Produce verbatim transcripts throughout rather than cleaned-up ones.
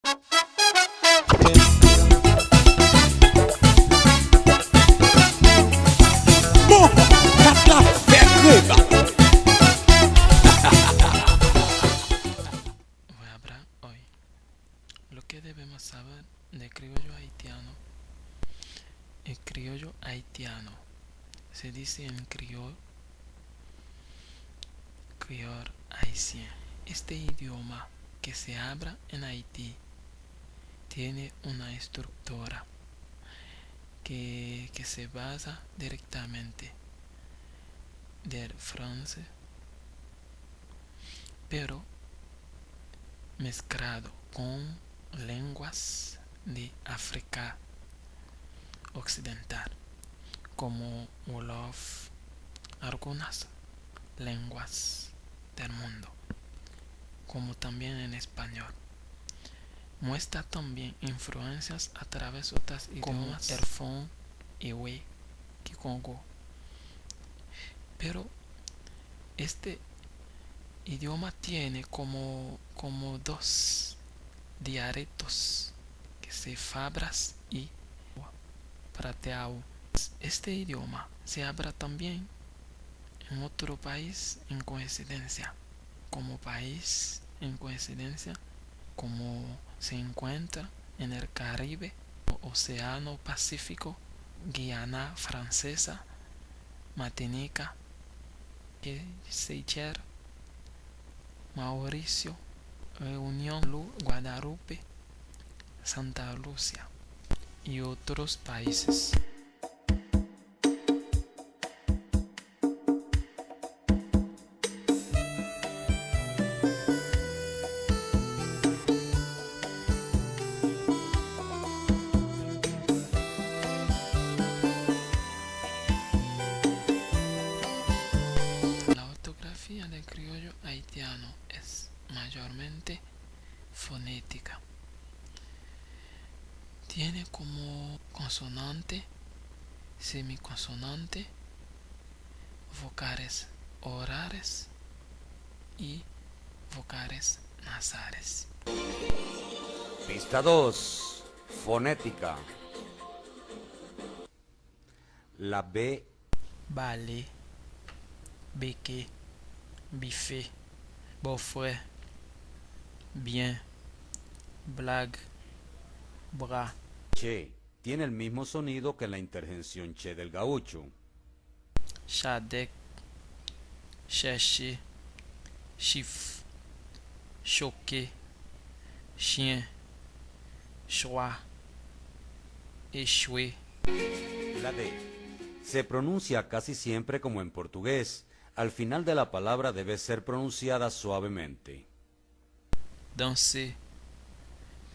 Bon, kat la fè kreva. Voy abra hoy. Lo que debemos saber de criollo haitiano. El criollo haitiano se dice en criol, criol haitien. Este idioma que se habla en Haití tiene una estructura que, que se basa directamente del francés, pero mezclado con lenguas de África Occidental, como Wolof, algunas lenguas del mundo, como también en español. Muestra también influencias a través otras idiomas, como el fon, ewe, kikongo. Pero este idioma tiene como, como dos dialectos, que se fabras y prateau. Este idioma se habla también en otro país en coincidencia, como país en coincidencia, como se encuentra en el Caribe, Océano Pacífico, Guiana Francesa, Matinica, Seychelles, Mauricio, Reunión, Lu-, Guadalupe, Santa Lucia y otros países. La ortografía del criollo haitiano es mayormente fonética. Tiene como consonante, semiconsonante, vocales orales y vocales nasales. Pista dos, fonética. La B. Bale, beke, bife, bòfrè, byen, blag, bra. Che tiene el mismo sonido que la interjeción che del gaucho. Chadèk, chèche, chif, choke, chyen, chwa, echwe. La D se pronuncia casi siempre como en portugués. Al final de la palabra debe ser pronunciada suavemente. Danse,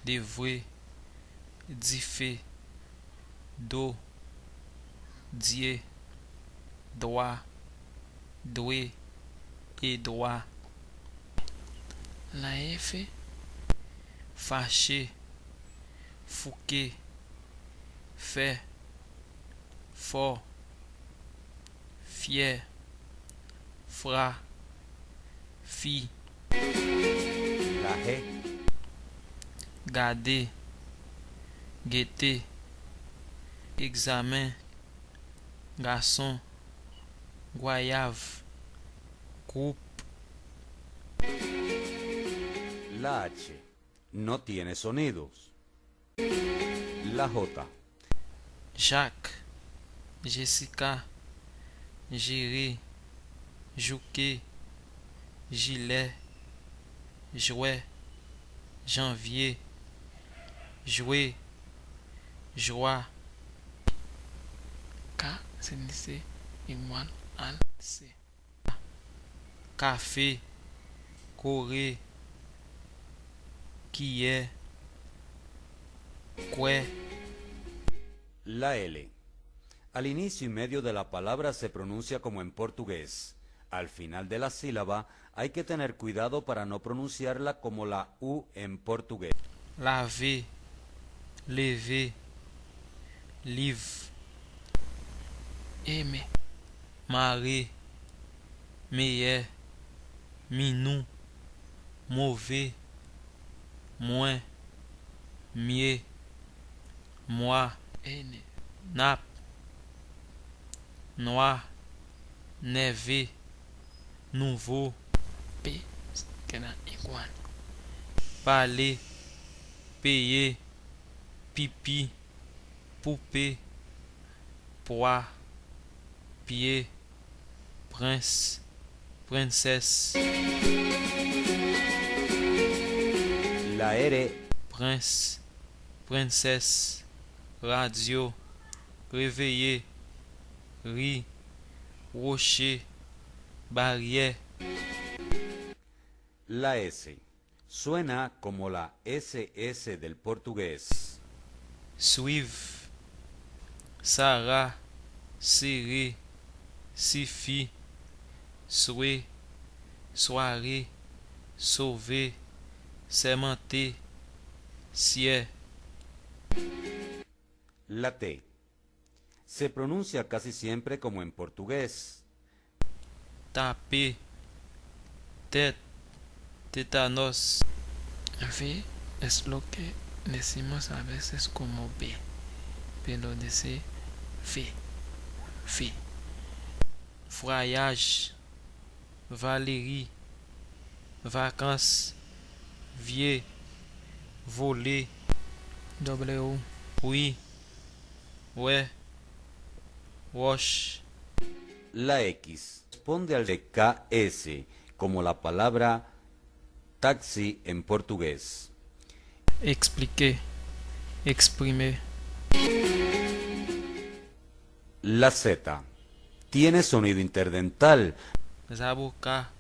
devwe, dife, do, dye, dwa, dwe, edwa. La F, fache, fouke, fè, fò, fyè, fra, fi. La G. Gade, gete, egzamen, gason, gwayav, gwoup. La H no tiene sonidos. La J. Jak, Jesika, jere, jouke, jilè, jwè, janvye, jwe, jwa. K, se ni se, imwal, al, se. Kafe, kore, kiyè, kwè. La L. Al inicio y medio de la palabra se pronuncia como en portugués. Al final de la sílaba hay que tener cuidado para no pronunciarla como la U en portugués. Lave, leve, liv. Eme. Mare, meyè, minou, move, mwen, mye, mwa, ene, nap, nwa, nève, nouvo, pe, kena, igwan, pale, peye, pipi, poupe, pwa, pye, prens, prensès, La ere, prens, prensès, radyo, reveye, ri, woche, baryè. La S. Suena como la S S del portugués. Swiv, Sara, sere, sifi, swe, sware, sove, sèmante, syè. La T. Se pronuncia casi siempre como en portugués. Tape, tèt, tetanòs. V es lo que decimos a veces como B, pero dice ve, ve. Vwayaj, Valeri, vakans, vye, vole. W, wi, wè, wòch. La X. Responde al de K S, como la palabra taxi en portugués. Eksplike, eksprime. La Z. Tiene sonido interdental. Zaboka,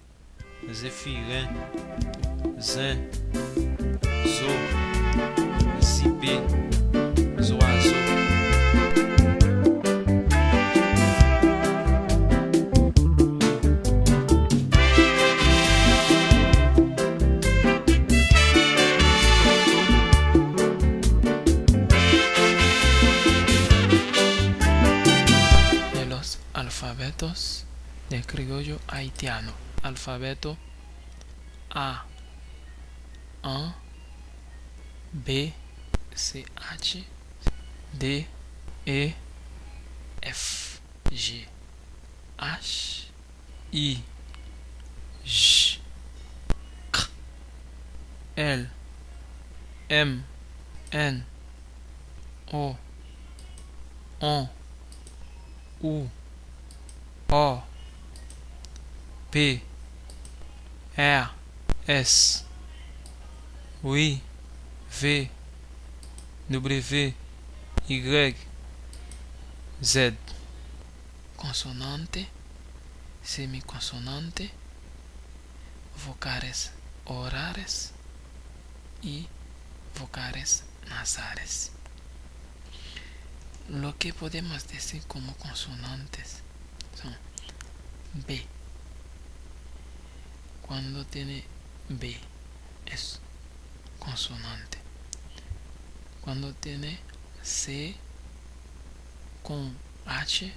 zefiren, zen, zo, zipe, zwazo. De los alfabetos de criollo haitiano. Alfabeto A, an, B, C H, D, E, F, G, H, I, J, K, L, M, N, O, on, ou, ò, P, R, S, wi, V, W, Y, Z. Consonante, semikonsonante, vocales orales y vocales nasales. Lo que podemos decir como consonantes son B. Cuando tiene B es consonante. Cuando tiene C con H,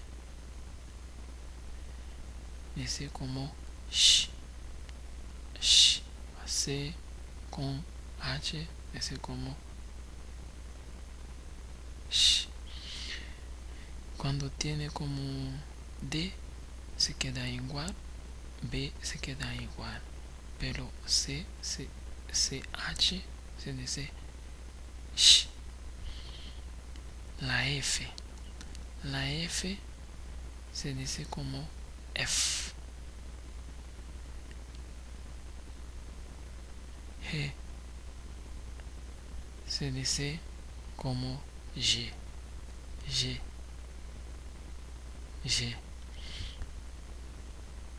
dice como sh, sh, C con H, dice como sh. Cuando tiene como D, se queda igual, B se queda igual, pero C, C, C H, se dice sh. La F. La F se dice como F. G se dice como G. G. G.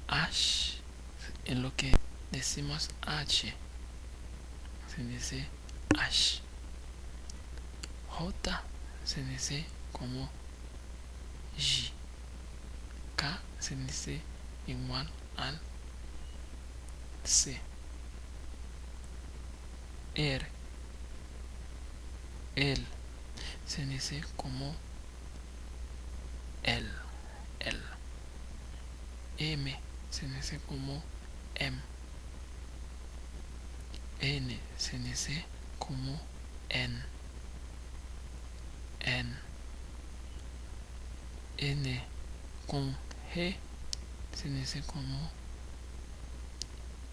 H, en lo que decimos H, se dice H. J se dice como J. K se dice igual al C. R, L se dice como L, L. M se dice como M. N se dice como N. N. N kon H se dice como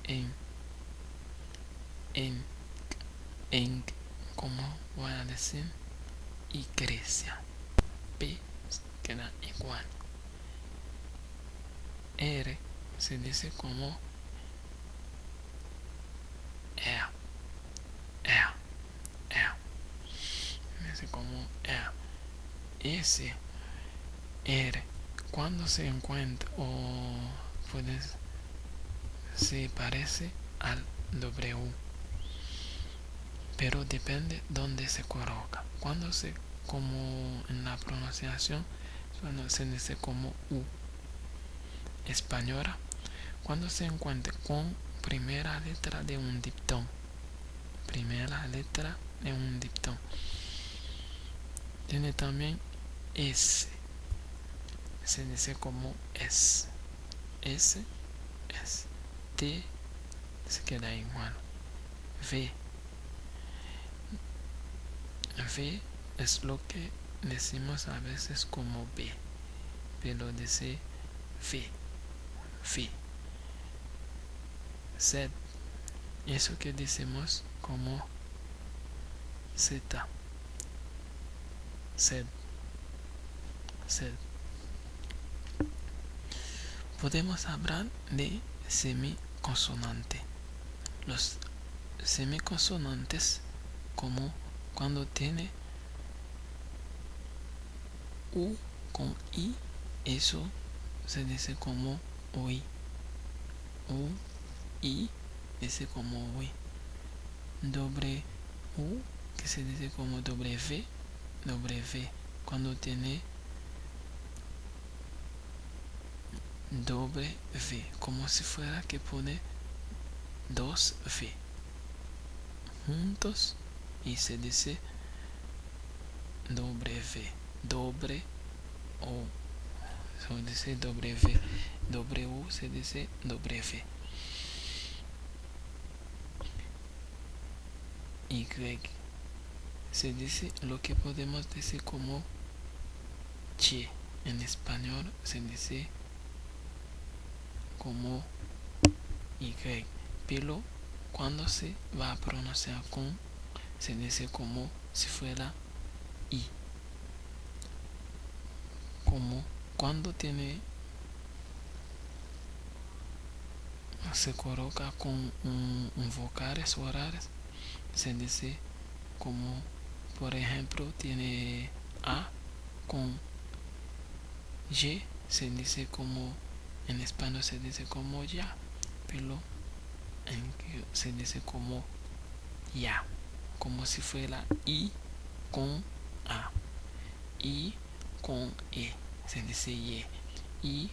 en, en, en, como voy a decir, iglesia. P queda igual. R se dice como air, air, air. Se como air. Ese, R, cuando se encuentra o puede se parece al W, pero depende donde se coloca. Cuando se, como en la pronunciación, cuando se dice como U, española, cuando se encuentre con primera letra de un diptón. Primera letra de un diptón. Tiene también S. Se dice como S. S, S. T se queda igual. V. V es lo que decimos a veces como B, pero dice V, V. Z, eso que decimos como Z, Z, Z. Podemos hablar de semiconsonante. Los semiconsonantes, como cuando tiene U con I, eso se dice como ui. U, I, dice como ui. W, que se dice como W, W, cuando tiene doble V, como si fuera que pone dos V juntos y se dice doble V, doble O. Se dice doble V, W se dice doble V. Y. Se dice lo que podemos decir como Y. En español se dice como Y. Pero cuando se va a pronunciar con, se dice como si fuera I. Como cuando tiene, se coloca con un, un vocales orales, se dice como, por ejemplo, tiene A con Y, se dice como, en español se dice como ya, pero en criollo se dice como ya, como si fuera I con A, I con E, se dice ye, I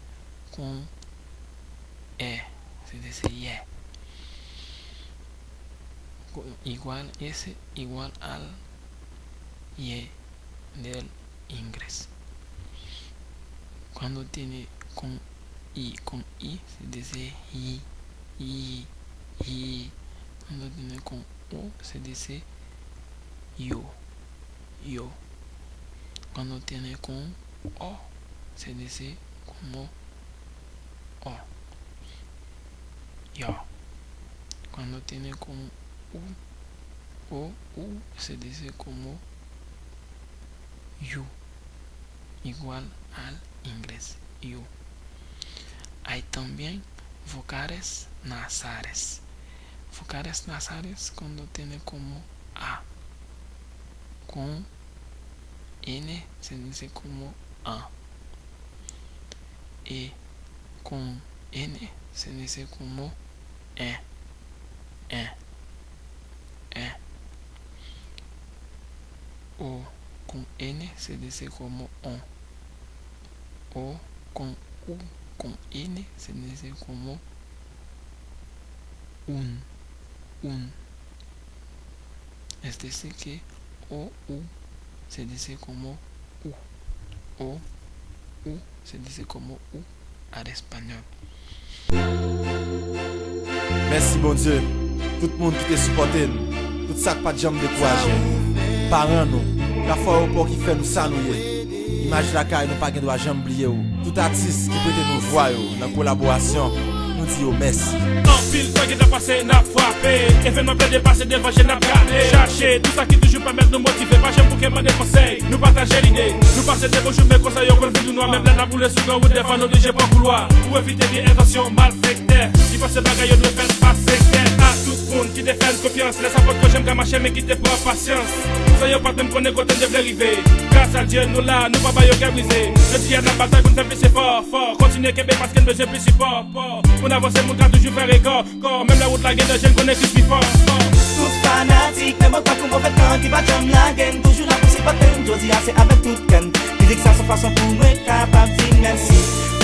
con E, se dice ye. Igual, ese igual al ye del inglés. Cuando tiene con I, con I, se dice yi, yi, yi. Cuando tiene con O, se dice yo, yo. Cuando tiene con O, se dice como o, yo. Cuando tiene con U, O, U, se dice como you, igual al inglés, you. Hay también vocales nasales. Vocales nasales cuando tiene como A, con N se dice como an. E con N se dice como en, en, en. O con N se dice como on. O con U con N se dice como un, un. Es decir que O U se dice como u. O U se dice como u al español. Mèsi Bondye, tout moun ki te sipòte n, tout sa k pa t janm dekouraje n, paran nou, Lafwa yo pa w ki fè nou sa nou ye. Imaj lakay nou pa gen dwa janm bliye w. Tout atis ki prete nou vwa yo nan kolaborasyon, nou di yo mèsi. Anpil tan gentan pase n ap frape, evènman plede pase devan je n ap gade. Chache tout sa ki toujou pèmèt nou motive, pa janm bouke mande konsèy. Nou pataje lide, nou pase de bon jounen konsa yo konn vin nou nwa. Menm lè n ap woule sou gran wout, dèfwa n oblije pran koulwa pou evite vye entansyon malfektè ki panse bagay yo dwe fèt pa sektè. A tout moun ki te fè n konfyans, lè sa potko janm ka mache men ki te pran pasyans. Kouzen yo pa t menm konnen kote n te vle rive. Gras a Dye nou la, nou pa ba yo kè brize. Jodi a n ap batay pou n fè plis efò, fò. Kontinye kenbe paske n bezwen plis sipò, pò. Pou n avanse moun ka toujou fè rekò, kò. Menm lè wout la gen danje n konnen Kris pi fò, fò. Tout fanatik, menm otan kou move tan ki pa janm lage n, toujou la pou sipòte n. Jodi a se avèk tout kè n. Mizik sa se yon fason pou mwen kapab di mèsi.